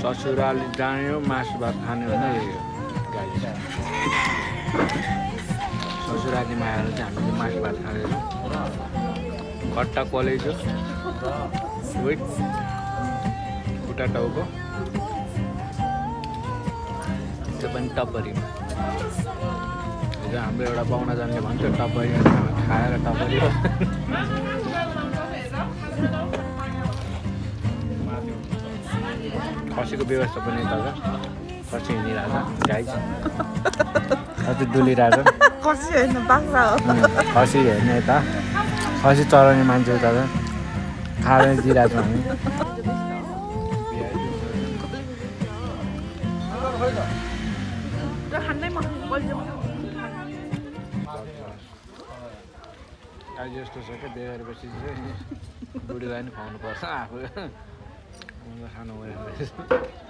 ससुराल जाने हो मासु भात खाने हो भने गाई ससुरालीमा आएर चाहिँ हामीले मासु भात खाँदैछौँ कट्टा कलेजो विथ खुट्टा टाउको त्यो पनि टपरीमा हिजो हाम्रो एउटा पाहुनाजनले भन्थ्यो टपरीमा खाएर टपरी हो खसीको व्यवस्था पनि यता छ खसी हिँडिरहेको छ गाई खसी डुलिरहेको छ खसी होइन बाख्रा हो खसी हेर्ने यता खसी चलाउने मान्छे उता छ खाएर दिइरहेको छौँ हामी गाई जस्तो छ क्या बिहे गरेपछि चाहिँ बुढीलाई नि खुवाउनु पर्छ आफू खानु भयो